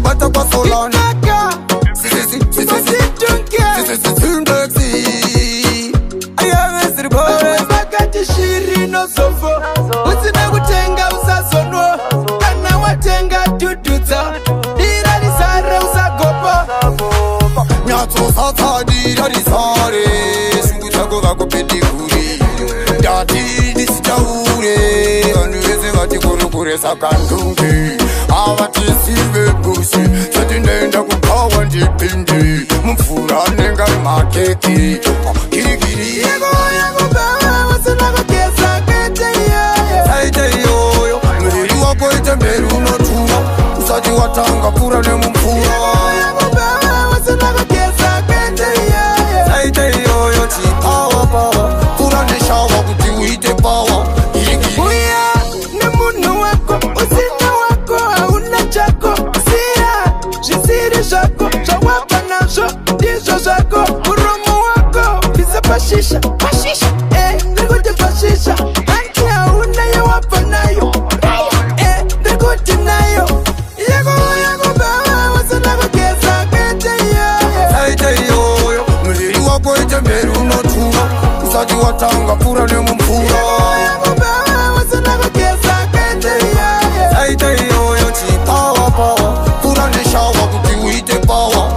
kubata kwasolani. Inaka. Vamwe vakati shiri nozofo, usina kutenga usazonwa. Kana watenga dhudhudza, dira rizare, usagopa. Nyatsosatsadira rizare, shungu dzako vakupediguri. Ndati ndisitaure, vanhu vese vati kurukure, saka ndunge avatisive busi. Sati ndaenda kupawa, ndipinde mumvura nenga makeke kirikiri. Yekuuya kubhawa usina kugeza, kwete iyoyo. Saite iyoyo, muviri wako ite mberi unotura, usati watanga pfura nemumvura. Yekuuya kubhawa usina kugeza, kwete iyoyo. Saite iyoyo, chipawa pawa, pfura neshawa kuti uite pawa. Uya nemunhu wako, usina wako hauna chako. Siya zvisiri zvako, zvawabva nazvo ndizvo zvako. Muromo wako bvisa pashisha, pashisha, ndiri kuti pashisha. Hanti hauna yawabva nayo? Nayo, ndiri kuti nayo. Yekuuya kubhawa usina kugeza, kwete iyoyo. Saite iyoyo, muviri wako ite mberi unotura, usati watanga pfura nemumvura. Yekuuya kubhawa usina kugeza, kwete iyoyo. Saite iyoyo, chipawa pawa, pfura neshawa kuti uite pawa.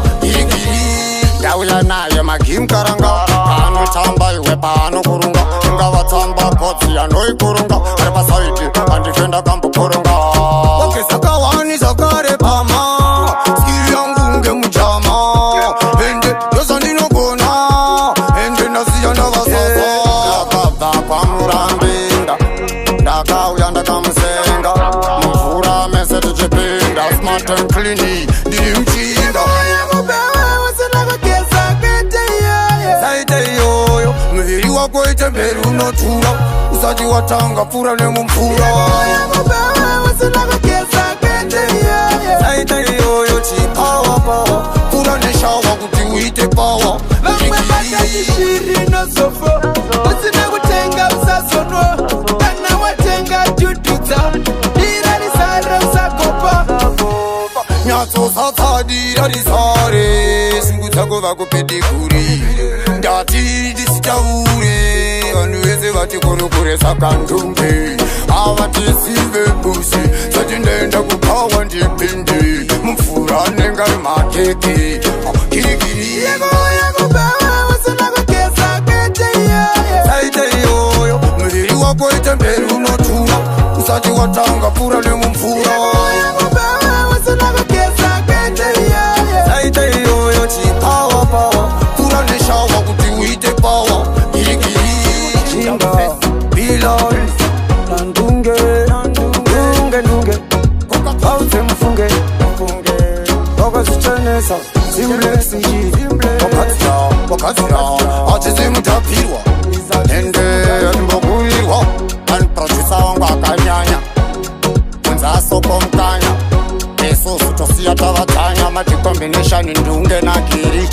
Ndauya naye magimkaranga, paanotamba iwe, paanokurunga, ingavatsamba kotsi anoikurunga, ari pasaidi andifenda kambokurunga. Wakesakawani zvakare pama skiri yangu ngemujama, ende ndozvandinogona, ende ndasiya ndavasasa. Ndakabva kwamurambinda, ndakauya ndakamusenga mumvura mese tichipinda, smart and clean, ndiri muchinda. Yekuuya kubhawa usina kugeza, kwete iyoyo. Saite iyoyo, muviri wako ite mberi unotura, usati watanga pfura nemumvura. Yekuuya kubhawa usina kugeza, kwete iyoyo. Saite iyoyo, chipawa pawa, pfura neshawa kuti uite pawa. Vamwe vakati shiri nozofo, usina kutenga usazonwa. Kana watenga dhudhudza, dira rizare, usagopa. Nyatsosatsadira rizare, shungu dzako vakupediguri. Ndati ndisitaure, vanhu vese vati kurukure, saka ndunge avatisive busi. Sati ndaenda kupawa, ndipinde mumvura nenga makeke kirikiri. Yekuuya kubhawa usina kugeza, kwete iyoyo. Saite iyoyo, muviri wako ite mberi unotura, usati watanga pfura nemumvura. Yekuuya kubhawa usina kugeza, kwete iyoyo. Saite iyoyo, chipawa pawa, pfura neshawa kuti uite pawa. Chimba, Bilal, Nandunge, Ndunge, Ndunge, Autse mufunge, wakazvichenesa, Zimblexi. Wakadzira, wakadzira, achizimutapirwa, ende atimbokuirwa. Aniprodusa wangu akanyanya, kunzi asoko mukanya, isusu tosiya tavatsanya. Mati combination, Ndunge nagiri.